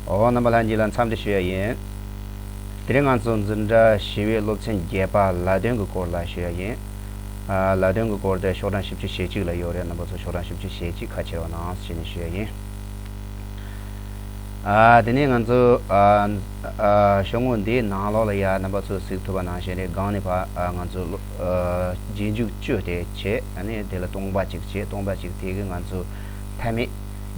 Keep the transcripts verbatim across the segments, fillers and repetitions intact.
ཨོ། རྣམ་པ་ལྷན་རྒྱས་ལ་འཚམས་འདྲི་ཞུ་ཡ་ཡིན། དེ་རིང་ང་ཚོ་འཛིན་གྲྭ་བཞི་པའི་སློབ་ཚན་བརྒྱད་པ་ལ་དོན་གྱི་སྐོར་ལ་ཞུ་ཡ་ཡིན། ཨ། ལ་དོན་གྱི་སྐོར་དེ་ཤོག་གྲངས་བཞི་བཅུ་ཞེ་གཅིག་ལ་ཡོད་རེད། རྣམ་པ་ཚོ་ཤོག་གྲངས་བཞི་བཅུ་ཞེ་གཅིག་ཁ་ཕྱེ་རོགས་གནང་ཞེས་ནས་ཞུ་ཡ་ཡིན། ཨ། དེ་ནས་ང་ཚོ། ཨ། ཨ། ཤོག་ངོས་འདིའི་ནང་ལོགས་ལ་ཡ་རྣམ་པ་ཚོས་གཟིགས་ཐུབ་པ་ནང་བཞིན་རེད། སྒང་ནས་ཕར། ཨ། ང་ཚོ་ལོ། ཨ། རྗེས་འཇུག་བཅུ་དེ་བྱས། ཨ་ནི་དེ་ལ་སྟོང་པ་གཅིག་བྱས། སྟོང་པ་གཅིག་དེ་གི་ང་ཚོ་མཐའ་མེད།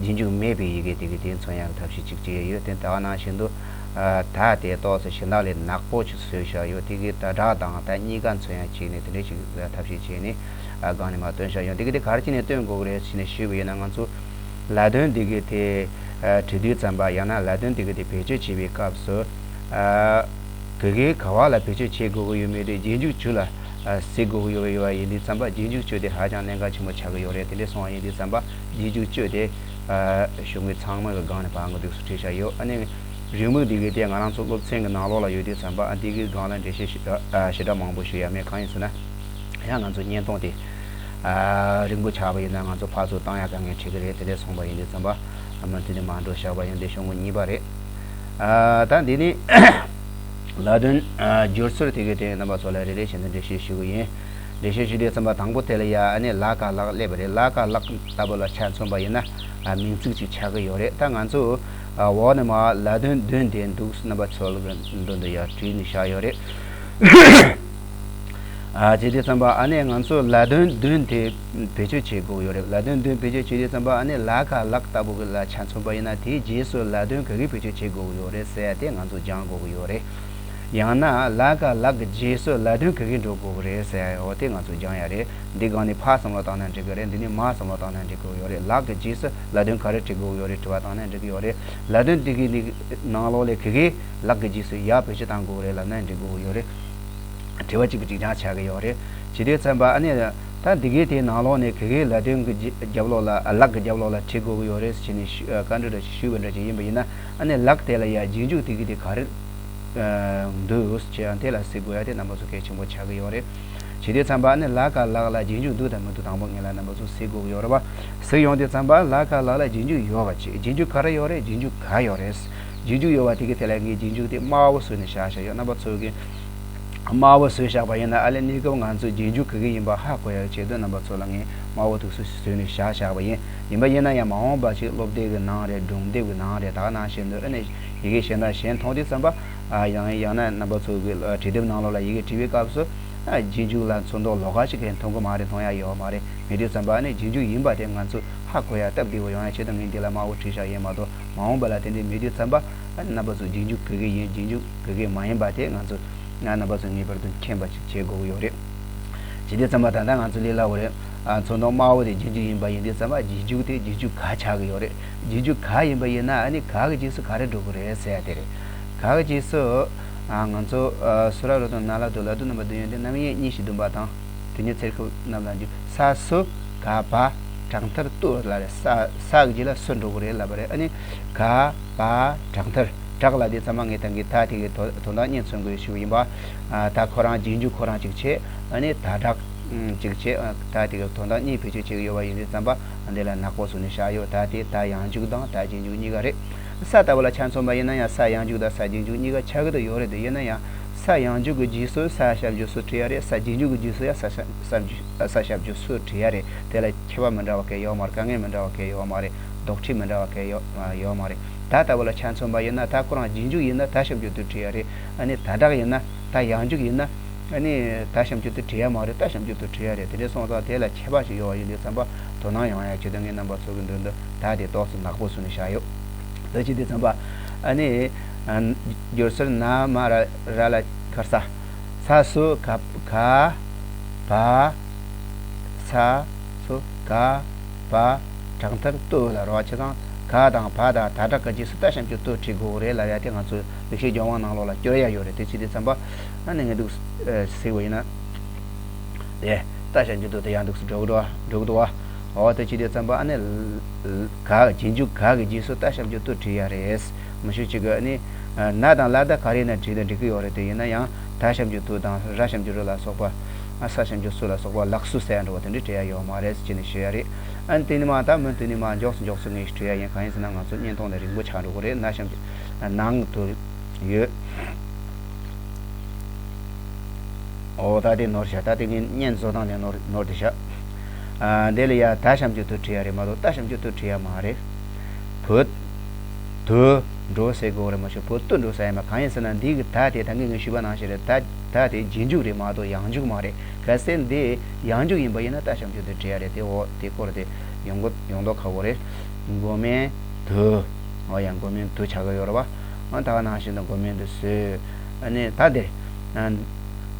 རྗེས་འཇུག་མེད་པའི་ཡི་གེ་དེ་གི་དེ་མཚོན་ཡག་གི་ཐབས་ཤེས་གཅིག་བྱས་ཡོད། དེ་ད་ག་ནང་བཞིན་དུ། ཨ། ད་དེ་ཏོག་ཙམ་གཞན་དག་ལས་ནག་པོ་ཅིག་བཟོས་བཞག་ཡོད། དེ་གི་ད་དྲག་དང་ད་གཉིས་ཀ་མཚོན་ཡག་བྱས་ནས་དེ་འདྲ་ཞིག་ཐབས་ཤེས་བྱས་ནས། ཨ། སྒང་ནས་མར་སྟོན་བཞག་ཡོད། དེ་གི་དེ་ག་རེ་བྱས་ནས་སྟོན་དགོས་ཀྱི་རེད་ཟེར་ནས་ཞུས་པ་ཡིན་ན། ང་ཚོ་ལ་དོན་འདི་གི་དེ། ཨ། བྲི་དུས་ཙམ་པ། ཡང་ན་ལ་དོན་འདི་གི་དེ་བེད་སྤྱོད་བྱེད་པའི་སྐབས་སུ། ཨ། དེ་གི་ག་བ་ལ་བེད་སྤྱོད་བྱེད་དགོས་ཀྱི་ཡོད་མེད་དེ་རྗེས་འཇུག་བཅུ་ལ། ཨ། གཟིགས་དགོས་ཀྱི་ཡོད་པ་ཡིན་དུས་ཙམ་པ། རྗེས་འཇུག་བཅུ་དེ་ཧ་ཅང་གནད་འགག་ཆེན་པོ་ཆགས་ཀྱི་ཡོད་རེད། དེ་འདྲ་སོང་བ་ཡིན་དུས་ཙམ་པ། རྗེས་འཇུག་བཅུ་དེ། ཨ། ཤོག་ངོས་ཚང་མ་གི་སྒང་ནས་ཕར་ང་འདུག་སེ་བྲིས་བཞག་ཡོད། ཨ་ནི་རེའུ་མིག་འདི་གི་དེ་ང་རང་ཚོ་སློབ་ཚན་གི་ནང་ལོགས་ལ་ཡོད་དུས་ཙམ་པ། ཨ། འདི་གི་སྒང་ལ་འགྲེལ་བཤད་ཞེ། ཨ། ཞེ་དྲག་མང་པོ་ཞུ་ཡ་མེད། གང་ཡིན་ཟེར་ན། ཡང་ང་ཚོ་བརྙན་ཐུང་དེ། ཨ། རིང་པོ་ཆགས་པ་ཡིན་ན་ང་ཚོ་ཕར་ཚུར་བཏང་ཡ་དཀའ་ངལ་འཕྲད་ཀྱི་རེད། དེ་འདྲ་སོང་བ་ཡིན་དུས་ཙམ་པ། ཨ། མ་འདི་ནས་མར་འགྲོ་བཞག་པ་ཡིན། དེ་ཤོག་ངོས་གཉིས་པ་རེད། ཨ། ད་འདི་ནི་ལ་དོན། ཨ། སྦྱོར་ཚུལ་དེ་གི་དེ་རྣམ་པ་ཚོ་ལ་རེ་རེ་བཞིན་དུ་འགྲེལ་བཤད་ཞུ་གི་ཡིན། འགྲེལ་བཤད་ཞུ་དུས་ཙམ་པ་དང་པོ་དེ་ལ་ཡ། ཨ་ནི་ལ་ག་ལག་སླེབས་པ་རེད། ལ་ག་ལག་ལྟ་བུ་ལ་ཆ་མཚོན་པ་ཡིན་ན། ཨ། མིང་ཚིག་ཅིག་ཆགས་ཀྱི་ཡོད་རེད། ད་ང་ཚོ། ཨ། འོག་ནས་མར་ལ་དོན་བདུན་དེ་འདུག་རྣམ་པ་ཚོ་ལ་མདུན་དུ་ཡ་བྲིས་ནས་བཞག་ཡོད་རེད། ཨ། བྱས་དུས་ཙམ་པ། ཨ་ནི་ང་ཚོ་ལ་དོན་བདུན་དེ་བེད་སྤྱོད་བྱེད་དགོས་ཡོད་རེད། ལ་དོན་བདུན་བེད་སྤྱོད་བྱེད་དུས་ཙམ་པ། ཨ་ནི་ལ་ག་ལག་ལྟ་བུ་གི་ལ་ཆ་མཚོན་པ་ཡིན་ན། དེའི་རྗེས་སུ་ལ་དོན་ག་གི་བེད་སྤྱོད་བྱེད་དགོས་ཡོད་རེད་ཟེར་ཡ་དེ་ང་ཚོ་སྦྱང་དགོས་ཀྱི་ཡོད་རེད། ཡང་ན་ལ་ག་ལག་གི་རྗེས་སུ་ལ་དོན་ག་གི་འགྲོ་དགོས་ཀྱི་རེད་ཟེར་ཡ། འོ། དེ་ང་ཚོ་སྦྱང་ཡ་རེད། འདི་སྒང་ནས་ཕར་བསམ་བློ་བཏང་ན་འགྲིག་གི་རེད། འདི་ནས་མར་བསམ་བློ་བཏང་ན་འགྲིག་གི་ཡོད་རེད། ལག་གི་རྗེས་སུ་ལ་དོན་ག་རེ་འབྲི་དགོས་ཀྱི་ཡོད་རེད་དྲི་བ་བཏང་ན་འགྲིག་གི་ཡོད་རེད། ལ་དོན་འདི་གི་ནང་ལོགས་ལས་ག་གི་ལག་གི་རྗེས་སུ་ཡ་བེད་སྤྱོད་བཏང་དགོས་རེད་ལབ་ན་འགྲིག་གི་ཡོད་རེད། དྲི་བ་གཅིག་པ་གཅིག་རྐྱང་ཆགས་ཀྱི་ཡོད་རེད། བྱེད་དུས་ཙམ་པ། ཨ་ནི་ད་འདི་གའི་དེའི་ནང་ལོགས་ནས་ག་གི་ལ་དོན་གྱི་རྒྱབ་ལོགས་ལ། ཨ། ལག་གི་རྒྱབ་ལོགས་ལ་བྲི་དགོས་ཀྱི་ཡོད་རེད་ཟེར་ནས་ཞུ། ཨ། བཀའ་འདྲི་འདྲ་ཞིག་ཞུས་པ་འདྲ་ཅིག་ཡིན་པ་ཡིན་ན། ཨ་ནི་ལག་དེ་ལ་ཡ་རྗེས་འཇུག་དེ་གི་དེ་ག་རེ་འདུག་ཅེས་ཡང་དེ་ལ་གཟིགས་དགོས་ཡ་དེ་རྣམ་པ་ཚོ་གལ་ཆེན་པོ་ཆགས་ཀྱི་ཡོད་རེད། བྱེད་དུས་ཙམ་པ། ཨ་ནི་ལ་ག་ལག་ལ་རྗེས་འཇུག་འདུག་དང་མི་འདུག་དང་པོ་ངེད་ལ་རྣམ་པ་ཚོ་གཟིགས་དགོས་ཀྱི་ཡོད་རེད་པ། གཟིགས་ཡོང་དུས་ཙམ་པ། ལ་ག་ལག་ལ་རྗེས་འཇུག་ཡོད་པ་བྱེད། རྗེས་འཇུག་ག་རེ་ཡོད་རེད། རྗེས་འཇུག་ག་ཡོད་རེད། རྗེས་འཇུག་ཡོད་པ་དེ་གི་དེ་ལ་ངས་རྗེས་འཇུག་དེ་དམར་པོ་བཟོས་ནས་བཞག་བཞག་ཡོད། རྣམ་པ་ཚོ་གི་དམར་པོ་བཟོས་བཞག་པ་ཡིན་ན། ཨ་ལས་གནས་སྐབས་ང་ཚོས་རྗེས་འཇུག་ག་གི་ཡིན་པ་ཧ་གོ་ཡག་ཆེད་དུ་རྣམ་པ་ཚོ་ལ་ངས་དམར་པོ་དུག་སུ་བཟོས་ནས་བཞག་བཞག་པ་ཡིན། ཡིན་པ་ཡིན་ན་ཡང་མ་འོངས་པ་ཞིག་སློབ་དེབ་ཀྱི་ནང་རེད། སྒྲུང་དེབ་ཀྱི་ནང་རེད། ད་ག་ནང་བཞིན་དུ། ཨ་ནི་ཡི་གེ་གཞན་དང་གཞན་མཐོང་དུས་ཙམ་པ། ཨ། ཡང་ཡང་ན་རྣམ་པ་ཚོ་གི་བྲིས་དེབ་ནང་ལོགས་ལ་ཡི་གེ་བྲིས་པའི་སྐབས་སུ། ཨ། རྗེས་འཇུག་ལ་ཚོན་མདོག་ལོགས་ཀ་ཞིག་གིས་མཐོང་གི་མ་རེད། མཐོང་ཡག་ཡོད་མ་རེད། མེད་དུས་ཙམ་པ། ཨ་ནི་རྗེས་འཇུག་ཡིན་པ་དེ་ང་ཚོ་ཧ་གོ་ཡག་སྟབས་བདེ་བོ་ཡོང་ཡག་ཆེད་དུ་ངས་འདི་ལ་དམར་པོ་བྲིས་བཞག་ཡིན་མ་གཏོགས། མ་འོངས་པ་ལ་དེ་འདྲའི་མེད་དུས་ཙམ་པ། ཨ། རྣམ་པ་ཚོ་རྗེས་འཇུག་ག་གི་ཡིན། རྗེས་འཇུག་ག་གི་མ་ཡིན་པ་དེ་ང་ཚོ། ང་རྣམ་པ་ཚོ་ངེས་པར་དུ་མཁྱེན་པ་ཞིག་བྱེད་དགོས་ཀྱི་ཡོད་རེད། བྱེད་དུས་ཙམ་པ། ད་ལྟ་ང་ཚོ་ལས་སླ་བོ་རེད། ཨ། ཚོན་མདོག་དམར་པོ་དེ་རྗེས་འཇུག་ཡིན་པ་ཡིན་དུས་ཙམ་པ། རྗེས་འཇུག་དེ་རྗེས་འཇུག་ག་ཆགས་ཀྱི་ཡོད་རེད། རྗེས་འཇུག་ག་ཡིན་པ་ཡིན་ན། ཨ་ནི་ག་གི་རྗེས་སུ་ག་རེ་འགྲོ་གི་རེད་ཟེར་ཡ་དེ་རེད། ག་གི་རྗེས་སུ། ཨ། ང་ཚོ། ཨ། སུ་ར་རུ་དང་ན་ལ་དུ་ལ་དུ་རྣམ་པ་བདུན་ཡོད་དེ། རྣམ་དབྱེ་གཉིས་ཤིག་བསྡོམས་པ་དང་། དེ་ཉིད་ཚེར་ཁུབ་རྣམས་ལ་འཇུག་ས་སུ་ག་བ་དྲག་མཐར་ཏུ་ལ་རེད། ས། ས་གི་རྗེས་ལ་སུ་འགྲོ་གི་རེད་ལབ་པ་རེད། ཨ་ནི་ག་བ་དྲག་མཐར། དྲག་ལ་དེ་ཚང་མ་ངས་ད་གིན་ད་དེ་གི་དོ་དོན་དག་གཉིས་མཚོན་དགོས་ཞུས་པ་ཡིན་པ། ཨ། ད་ཁོ་རང་རྗེས་འཇུག་ཁོ་རང་གཅིག་བྱས། ཨ་ནི་ད་དྲག་གཅིག་བྱས། ཨ། ད་དེ་གི་དོན་དག་གཉིས་བེད་སྤྱོད་བྱེད་ཀྱི་ཡོད་པ་ཡིན་དུས་ཙམ་པ། འདི་ལ་ནག་པོ་བཟོས་ནས་བཞག་ཡོད། ད་དེ་ད་ཡང་འཇུག་དང་ད་རྗེས་འཇུག་གཉིས་ཀ་རེད། ས་ལྟ་བུ་ལ་ཆ་མཚོན་པ་ཡིན་ན་ཡང་ས་ཡང་འཇུག་དང་ས་རྗེས་འཇུག་གཉིས་ཀ་ཆགས་ཀྱི་དུ་ཡོད་རེད་དེ། ཡིན་ན་ཡང་ས་ཡང་འཇུག་གི་རྗེས་སུ་ས་ཞབས་ཀྱུ་སུ་བྲིས་ཡ་རེད། ས་རྗེས་འཇུག་གི་རྗེས་སུ་ཡང་ས་ཞབས་ས་ཞབས་ཀྱུ་སུ་བྲིས་ཡ་རེད། དེ་ལ་ཁྱད་པར་མི་འདྲ་བ་གང་ཡང་ཡོད་མ་རེད། དཀའ་ངལ་མི་འདྲ་བ་གང་ཡང་ཡོད་མ་རེད། ལྡོག་ཁྲེས་མི་འདྲ་བ་གང་ཡང་ཡོད་ཡོད་མ་རེད། ད་ལྟ་བུ་ལ་ཆ་མཚོན་པ་ཡིན་ན། ད་ཁོ་རང་རྗེས་འཇུག་ཡིན་ན་ད་ཞབས་ཀྱུ་སུ་བྲིས་ཡ་རེད། ཨ་ནི་ད་དྲག་ཡིན་ན། ད་ཡང་འཇུག་ཡིན་ན། ཨ་ནི་ད་ཞབས་ཀྱུ་སུ་བྲིས་ཡ་མ་རེད། ད་ཞབས་ཀྱུ་སུ་བྲིས་ཡ་རེད། དེ་འདྲ་སོང་ཙང་དེ་ལ་ཁྱད་པར་ཞིག་ཡོད་པ་ཡིན་དུས་ཙམ་པ། དོ་སྣང་ཡོང་ཡ་ཆེད་དུ་ངས་རྣམ་པ་ཚོ་གི་མདུན་དུ་ད་དེ་ཏོག་ཙམ་ནག་པོ་བཟོས་ནས་བཞག་ཡོད། ད་ཅི་དེ་ཙམ་པ། ཨ་ནི། ཨ། སྦྱོར་ཚུལ་ན་མ་ར་ར་ལ་གར་ས། ས་སུ་ག་ག་བ། ས་སུ་ག་བ་དྲག་མཐར་ཏུ་ལ་རོ། བྱས་ཙང་ག་དང་བ་དང་ད་དྲག་གི་རྗེས་སུ་ད་ཞབས་ཀྱུ་སུ་བྲིས་དགོས་རེད་ལབ་ཡ་དེ་ང་ཚོའི་ལེགས་བཤད་ལྗོན་དབང་ནང་ལོགས་ལ་སྐྱོར་ཡ་ཡོད་རེད། དེ་ཅི་དེ་ཙམ་པ། ཨ་ནི་ངས་འདུག་ཟེར་བ་ཡིན་ན། དེ་ད་ཞབས་ཀྱུ་སུ་དེ་ཡང་འདུག་སེ་འགྲོ་གི་འདུག་བ། འགྲོ་གི་འདུག་བ། འོ་དེ་ཅི་དེ་ཙམ་པ། ཨ་ནི་ག་རྗེས་འཇུག་ག་གི་རྗེས་སུ་ད་ཞབས་ཀྱུ་སུ་བྲིས་ཡ་རེད། མི་ཤུགས་གཅིག་གི། ཨ་ནི་ན་དང་ལ་ད་ག་རེ་ན་བྲིས་ན་འགྲིག་གི་ཡོད་རེད། དེ་ཡིན་ན་ཡང་ད་ཞབས་ཀྱུ་སུ་དང་ར་ཞབས་ཀྱུ་རུ་ལ་སོགས་པ། ས་ཞབས་ཀྱུ་སུ་ལ་སོགས་པ་ལག་སུ་ཟེར་ཡ་འདྲ་བོ་དེ་འདྲ་བྲིས་ཡ་ཡོད་མ་རེད་ཟེར་ནས་ཞུ་ཡ་རེད། ཨ་ནི་དེ་ནས་མ་ད་མུ་མཐུད་ནས་མ་མགྱོགས་སུ་མགྱོགས་སུ་ངས་བྲིས་ཡ་ཡིན། གང་ཡིན་ཟེར་ན་ང་ཚོ་བརྙན་ཐུང་དེ་རིང་པོ་ཆགས་འགྲོ་གི་རེད། ན་ཞབས་ཀྱུ་ནང་དུ་ཡོད། ཨོ་ད་དེ་ནོར་ཤག་ད་དེ་ངས་བརྙན་བཟོ་སྟངས་དེ་ནོར་ནོར་དེ་ཤག་ཨ་འདི་ལ་ཡ་ད་ཞབས་ཀྱུ་དུ་བྲིས་ཡ་རེད་མ་གཏོགས་ད་ཞབས་ཀྱུ་དུ་བྲིས་ཡ་མ་རེད། བུ། དུ། འགྲོ་ཟེར་དགོས་རེད་མ་གཏོགས་བུ་དུ་འགྲོ་ཟེར་ཡ་མ། གང་ཡིན་ཟེར་ན་འདི་གི་ད་དེ་ད་ངས་ངས་ཞུས་པ་ནང་བཞིན་རེད། ད་ད་དེ་རྗེས་འཇུག་རེད་མ་གཏོགས་ཡང་འཇུག་མ་རེད། གལ་སྲིད་འདི་ཡང་འཇུག་ཡིན་པ་ཡིན་ན་ད་ཞབས་ཀྱུ་དུ་བྲིས་ཡ་རེད། དེ་འོ་དེ་སྐོར་དེ་ཡོང་གི་ཡོང་མདོག་ཁ་པོ་རེད། མགོ་མེ་དུ། འོ་ཡང་མགོ་མེ་དུ་ཆགས་ཀྱི་ཡོད་རེད་བ། ཨ་ད་ག་ནང་བཞིན་དུ་མགོ་མེ་དུ་བཟོས། ཨ་ནི་ད་འདིར། ཨ་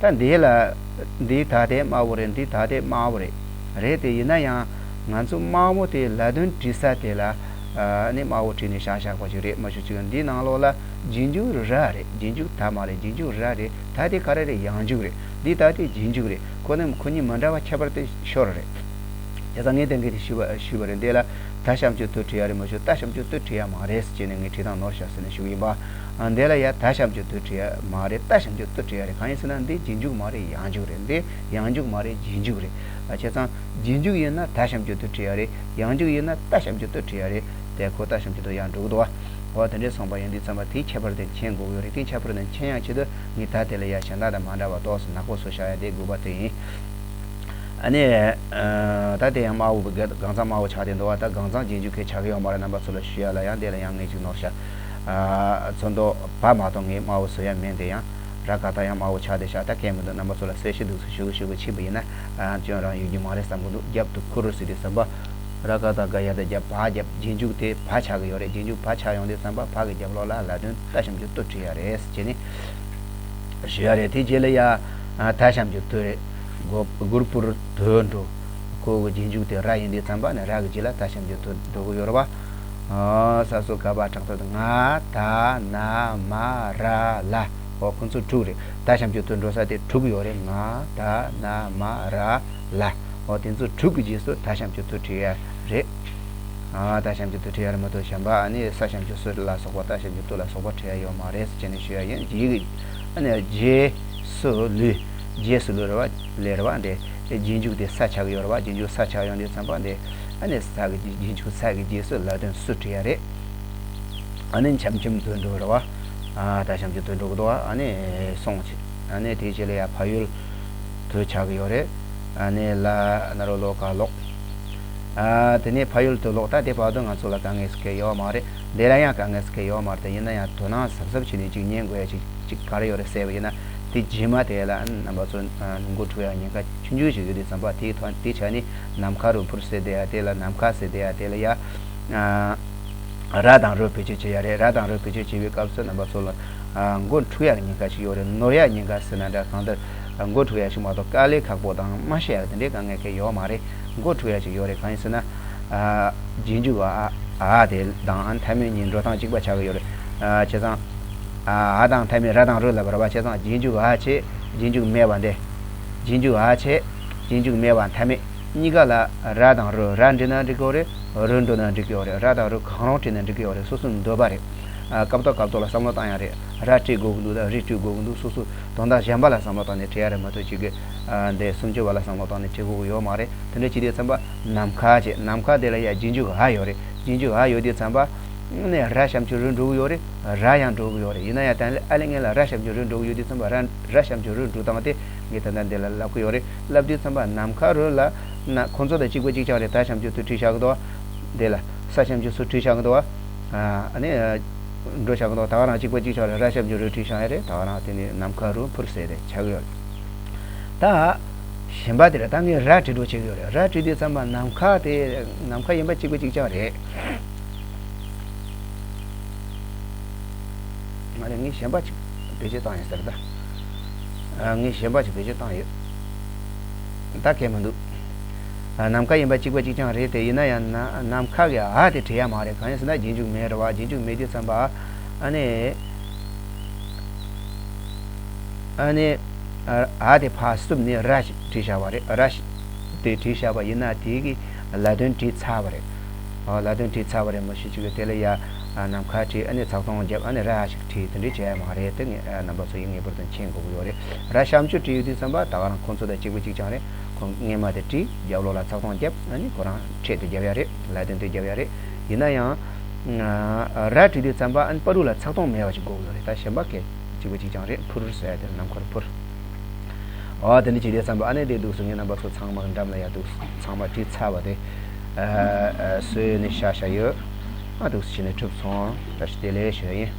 ད་འདི་ལ། འདི་ད་དེ་དམར་པོ་རེད། འདི་ད་དེ་དམར་པོ་རེད། རེད་དེ་ཡིན་ན་ཡང་ང་ཚོ་དམར་པོ་དེ་ལ་དོན་བྲིས་ས་དེ་ལ། ཨ་ནི་དམར་པོ་བྲིས་ནས་བཞག་བཞག་པ་ཞིག་རེད་མ་ཞུ་ཅིག་འདི་ནང་ལོགས་ལ་རྗེས་འཇུག་ར་རེད། རྗེས་འཇུག་ད་མ་རེད། རྗེས་འཇུག་ར་རེད། ད་དེ་ག་རེ་རེད། ཡང་འཇུག་རེད། འདི་ད་དེ་རྗེས་འཇུག་རེད། ཁོ་ནི་ཁོ་གཉིས་མི་འདྲ་བ་ཁྱད་པར་དེ་ཤོར་རེད། དེ་ཙང་ངས་དེ་འདྲ་དེ་ཞུས་པ་ཞུས་པ་རེད། འདི་ལ་ད་ཞབས་ཀྱུ་དུ་བྲིས་ཡ་རེད་མ་ཞུ། ད་ཞབས་ཀྱུ་དུ་བྲིས་ཡ་མ་རེད་ཟེར་ནས་ངས་བྲིས་སྟངས་ནོར་ཤག་ཟེར་ནས་ཞུ་གི་ཡིན་པ། ཨ་འདི་ལ་ཡ་ད་ཞབས་ཀྱུ་དུ་བྲིས་ཡ་མ་རེད། ད་ཞབས་ཀྱུ་དུ་བྲིས་ཡ་རེད། གང་ཡིན་ཟེར་ན་འདི་རྗེས་འཇུག་མ་རེད། ཡང་འཇུག་རེད། འདི་ཡང་འཇུག་མ་རེད། རྗེས་འཇུག་རེད། ཨ་བྱས་ཙང་རྗེས་འཇུག་ཡིན་ན་ད་ཞབས་ཀྱུ་དུ་བྲིས་ཡ་རེད། ཡང་འཇུག་ཡིན་ན་ད་ཞབས་ཀྱུ་དུ་བྲིས་ཡ་རེད། དེ་ཁོ་ད་ཞབས་ཀྱུ་དུ་ཡང་འགྲོ་གི་འདུག་བ། འོ་དེ་འདྲའི་སོང་པ་ཡིན་དུས་ཙམ་པ་དེའི་ཁྱད་པར་དེ་མཁྱེན་དགོས་ཀྱི་ཡོད་རེད། དེའི་ཁྱད་པར་དེ་མཁྱེན་ཡག་ཆེད་དུ་ངས་ད་དེ་ལ་ཡ་གཞན་དག་དང་མ་འདྲ་བ་ཏོག་ཙམ་ནག་པོ་བཟོས་བཞག་ཡ་དེ་དགོས་པ་དེ་ཡིན། ཨ་ནི། ཨ་ད་དེ་ཡང་དམར་པོ་གི་གང་ཚང་དམར་པོ་ཆགས་བསྡད་འདུག་བ། ད་གང་ཚང་རྗེས་འཇུག་གི་ཆགས་ཀྱི་ཡོད་མ་རེད། རྣམ་པ་ཚོ་ལ་ཞུ་ཡ་ལ་ཡང་དེ་ལ་ཡང་ངས་ཅིག་ནོར་ཤག་ཨ་ཚོན་མདོག་བ་མ་གཏོགས་ངས་དམར་པོ་བཟོ་ཡ་མིན། དེ་ཡང་ར་ག་ད་ཡང་དམར་པོ་ཆགས་བསྡད་ཤག་ད་གལ་མི་འདུག་རྣམ་པ་ཚོ་ལ་གསལ་བཤད་འདུག་སེ་ཞུ་གི་ཞུ་གི་ཕྱིན་པ་ཡིན་ན། ཨ་སྐྱོན་རང་ཡོད་རྒྱུ་མ་རེད་བསམ་གི་འདུག་རྒྱབ་ཏུ་ཁུ་རུ་ཟེར་དུས་ཙམ་པ། ར་ག་ད་ག་ཡ་ད་རྒྱབ་བ་རྒྱབ་རྗེས་འཇུག་དེ་བ་ཆགས་ཀྱི་ཡོད་རེད། རྗེས་འཇུག་བ་ཆགས་ཡོང་དུས་ཙམ་པ་བ་གི་རྒྱབ་ལོགས་ལ་ལ་དོན་ད་ཞབས་ཀྱུ་དུ་བྲིས་ཡ་རེད་ཟེར་ནས་ཞུ་ཡ་རེད། དེ་རྗེས་ལ་ཡ་ཨ་ད་ཞབས་ཀྱུ་དུ་རེད། གུ་གུ་རུ་པུ་རུ་དུ་འགྲོ། ཁོ་གི་རྗེས་འཇུག་དེ་ར་ཡིན་དུས་ཙམ་པ་ནས་ར་གི་རྗེས་ལ་ད་ཞབས་ཀྱུ་དུ་འགྲོ་གི་ཡོད་རེད་བ། ཨ་ས་སོ་ག་བ་དྲག་ཏུ་ང་ད་ན་མ་ར་ལ། འོ་ཁོ་ཚོ་དྲུག་རེད། ད་ཞབས་ཀྱུ་དུ་འགྲོ་ས་དེ་དྲུག་ཡོད་རེད། ང་ད་ན་མ་ར་ལ། འོ་དེ་ཚོ་དྲུག་གི་རྗེས་སུ་ད་ཞབས་ཀྱུ་དུ་བྲིས་ཡ་རེད། ཨ་ད་ཞབས་ཀྱུ་དུ་བྲིས་ཡ་རེད་མ་གཏོགས་གཞན་པ་ཨ་ནི་ས་ཞབས་ཀྱུ་སུ་ལ་སོགས་པ་ད་ཞབས་ཀྱུ་དུ་ལ་སོགས་པ་བྲིས་ཡ་ཡོད་མ་རེད་ཟེར་ནས་ཞུ་ཡ་ཡིན། རྗེས་ཀྱི་ཨ་ནི་རྗེས་སུ་ལུས། རྗེས་སུ་ལུས་རེད་བ། ལས་རེད་བ། འདི་རྗེས་འཇུག་དེ་ས་ཆགས་ཡོད་རེད་བ། རྗེས་འཇུག་ས་ཆགས་ཡོང་དུས་ཙམ་པ་འདི་ཨ་ནི་ས་གི་རྗེས་འཇུག་ས་གི་རྗེས་སུ་ལ་དོན་སུ་བྲིས་ཡ་རེད། ཨ་ནི་འཆམ་འཆམ་དུ་འགྲོ་རེད་བ། ཨ་ད་ཞབས་ཀྱུ་དུ་འགྲོ་གི་འདུག་ཨ་ནི་སོང་ཆེ། ཨ་ནི་དེའི་རྗེས་ལ་ཡ་ཕ་ཡུལ་དུ་ཆགས་ཀྱི་ཡོད་རེད། ཨ་ནི་ལ་ན་རོ་ལོ་ག་ལོག་ཨ་དེ་ནས་ཕ་ཡུལ་དུ་ལོག་ད་དེ་བར་དུ་ང་ཚོ་ལ་དཀའ་ངལ་ཟེར་མཁན་ཡོད་མ་རེད། དེ་ལ་ཡང་དཀའ་ངལ་ཟེར་མཁན་ཡོད་མ་རེད། དེ་ཡིན་ན་ཡང་དོ་སྣང་གཟབ་གཟབ་བྱས་ནས་ཅིག་ཉན་དགོས་ཡ་ཅིག་ཅིག་ག་རེ་ཡོད་རེད་ཟེར་བ་ཡིན་ན། དེ་རྗེས་མ་དེ་ལ་ཨ་ནི་རྣམ་པ་ཚོ་ཨ་མགོ་འཁྲུག་ཡ་ཉེན་ཁ་ཆུང་ཆུང་ཞིག་ཡོད་དུས་ཙམ་པ་དེའི་ཐོག་དེ་ཆ་ནས་ནམ་མཁའ་རུ་འཕུར་ཟེར་བསྡད་ཡ་དེ་ལ་ནམ་མཁའ་ཟེར་བསྡད་ཡ་དེ་ལ་ཡ། ཨ། ར་དང་རུ་བེད་སྤྱོད་བྱེད་ཡ་རེད། ར་དང་རུ་བེད་སྤྱོད་བྱེད་པའི་སྐབས་སུ་རྣམ་པ་ཚོ་ལ་ཨ་མགོ་འཁྲུག་ཡ་གི་ཉེན་ཁ་ཞིག་ཡོད་རེད། ནོར་ཡ་ཉེན་ཁ་ཟེར་ན་འདྲ་གང་ལྟར་མགོ་འཁྲུག་ཡ་ཞིག་མ་གཏོགས་དཀའ་ལས་ཁག་པོ་དང་མ་ཤེས་ཡ་དེ་འདྲའི་དཀའ་ངལ་གང་ཡང་ཡོད་མ་རེད། མགོ་འཁྲུག་ཡ་ཞིག་ཡོད་རེད། གང་ཡིན་ཟེར་ན། ཨ་རྗེས་འཇུག་ཨ་ཨ་དེ་དང་ཨ་མཐའ་མེད་གཉིས་འགྲོ་སྟངས་གཅིག་པ་ཆགས་ཀྱི་ཡོད་རེད། ཨ་བྱས་ཙང་། ཨ་ཨ་དང་མཐའ་མེད་ར་དང་རུ་ལབ་པ་རེད་བ། བྱས་ཙང་རྗེས་འཇུག་ཨ་བྱས་རྗེས་འཇུག་མེད་པ་འདི། རྗེས་འཇུག་ཨ་བྱས་རྗེས་འཇུག་མེད་པ་མཐའ་མེད། གཉིས་ཀ་ལ་ར་དང་རུ། ར་འབྲི་ན་འགྲིག་གི་ཡོད་རེད། རུ་འགྲོ་ན་འགྲིག་གི་ཡོད་རེད། ར་དང་རུ་གང་རུང་བྲིས་ན་འགྲིག་གི་ཡོད་རེད། སོ་སོའི་འདོད་པ་རེད། ཨ་སྐབས་ཐོག་སྐབས་ཐོག་ལ་བསམ་བློ་བཏང་ཡ་རེད། ར་བྲིས་དགོས་ཀྱི་འདུག་ད་རི་བྲིས་དགོས་ཀྱི་འདུག་སོ་སོའི་དོན་དག་གཞན་པ་ལ་བསམ་བློ་བཏང་ནས་བྲིས་ཡ་རེད་མ་གཏོགས་ཅིག་གི་ཨ་འདི་སུམ་ཅུ་པ་ལ་བསམ་བློ་བཏང་ནས་བྲིས་དགོས་ཀྱི་ཡོད་མ་རེད། དེ་འདྲ་བྱེད་དུས་ཙམ་པ་ནམ་མཁའ་བྱས། ནམ་མཁའ་དེ་ལ་ཡ་རྗེས་འཇུག་ཨ་ཡོད་རེད། རྗེས་འཇུག་ཨ་ཡོད་དུས་ཙམ་པ་ནས་ར་ཞབས་ཀྱུ་རུ་འགྲོ་གི་ཡོད་རེད། ར་ཡང་འགྲོ་གི་ཡོད་རེད། ཡིན་ན་ཡང་ད་ཨ་ལེ་ངེད་ལ་ར་ཞབས་ཀྱུ་རུ་འགྲོ་གི་ཡོད་དུས་ཙམ་པ་ར་ར་ཞབས་ཀྱུ་རུ་འགྲོ་སྟངས་དེ་ངས་ད་ལྟ་འདི་ལ་ལབ་གི་ཡོད་རེད། ལབ་དུས་ཙམ་པ་ནམ་མཁའ་རུ་ལ་ན་ཁོང་ཚོ་དང་གཅིག་པ་གཅིག་རྐྱང་རེད། ད་ཞབས་ཀྱུ་དུ་བྲིས་བཞག་གི་འདུག་དེ་ལ་ས་ཞབས་ཀྱུ་སུ་བྲིས་བཞག་གི་འདུག་ཨ་ནི་འགྲོ་བཞག་གི་འདུག་ད་ག་རང་གཅིག་པ་གཅིག་རྐྱང་རེད། ར་ཞབས་ཀྱུ་རུ་བྲིས་བཞག་ཡ་རེད། ད་ག་རང་དེ་ནི་ནམ་མཁའ་རུ་འཕུར་ཟེར་དེ་ཆགས་གི་ཡོད་རེད། ད་གཞན་པ་དེ་ལ་ད་ངས་ར་བྲིས་འགྲོ་བྱེད་ཀྱི་ཡོད་རེད། ར་བྲིས་དུས་ཙམ་པ་ནམ་མཁའ་དེ་ནམ་མཁའ་ཡིན་པ་གཅིག་པ་གཅིག་རྐྱང་རེད། མ་རེད། ངས་གཞན་པ་ཅིག་བེད་སྤྱོད་བཏང་ཡོད་ཟེར་ད། ཨ་ངས་གཞན་པ་ཅིག་བེད་སྤྱོད་བཏང་ཡོད། ད་གལ་མི་འདུག་ཨ་ནམ་མཁའ་ཡིན་པ་གཅིག་པ་གཅིག་རྐྱང་རེད་དེ། ཡིན་ན་ཡང་ན་ནམ་མཁའ་གི་ཨ་དེ་བྲིས་ཡ་མ་རེད། གང་ཡིན་ཟེར་ན་རྗེས་འཇུག་མེད་རེད་བ། རྗེས་འཇུག་མེད་དུས་ཙམ་པ་ཨ་ནི། ཨ་ནི། ཨ་དེ་ཕར་བསུབས་ནས་ར་ཞིག་བྲིས་བཞག་པ་རེད། ར་ཞིག་དེ་བྲིས་བཞག་པ་ཡིན་ན་དེ་གི་ལ་དོན་བྲིས་ཚར་བ་རེད། ཨ་ལ་དོན་བྲིས་ཚར་བ་རེད་མ་གཞི་ཅིག་གི་དེ་ལ་ཡ་ ཨ་ནམ་མཁའ་བྲིས། ཨ་ནི་ཚགས་ཐོང་བརྒྱབ། ཨ་ནི་ར་ཞིག་བྲིས། དེ་འདྲས་བྱས་ཡ་མ་རེད། དེ་ངས་ཨ་རྣམ་པ་ཚོ་ཡིན་ངེས་པར་དུ་མཁྱེན་དགོས་ཀྱི་ཡོད་རེད། ར་གཤམ་སྤྱོད་བྲིས་ཡོད་དུས་ཙམ་པ་ད་ག་རང་ཁོང་ཚོ་དང་གཅིག་པ་གཅིག་རྐྱང་རེད། ཁོང་སྔས་མ་དེ་བྲིས། རྒྱབ་ལོགས་ལ་ཚགས་ཐོང་བརྒྱབ། ཨ་ནི་ཁོ་རང་འཕྲེད་དེ་རྒྱབ་ཡ་རེད། ལ་དོན་དེ་རྒྱབ་ཡ་རེད། ཡིན་ན་ཡང་ཨ་ར་བྲིས་དུས་ཙམ་པ་ཨ་ནི་བར་དུ་ལ་ཚགས་ཐོང་མེད་པ་ཞིག་དགོས་ཀྱི་ཡོད་རེད། ད་གཞན་པ་གས་གཅིག་པ་གཅིག་རྐྱང་རེད། ཕུར་ཟེར་ཡ་དེ་ནམ་མཁར་ཕུར། ཨོ་དེ་འདྲ་བྱས་དུས་ཙམ་པ་ཨ་ནི་དེ་འདུག་སེ་ངས་རྣམ་པ་ཚོ་ཚང་མ་འགྲམ་ལ་ཡ་འདུག་སེ་ཚང་མ་བྲིས་ཚར་བ་དེ་ཨ་ཨ་བཟོས་ནས་བཞག་བཞག་ཡོད། ཨ་འདུག་སེ་བྱས་ནས་གྲུབ་སོང་། བཀྲ་ཤིས་བདེ་ལེགས་ཞུ་ཡ་ཡིན།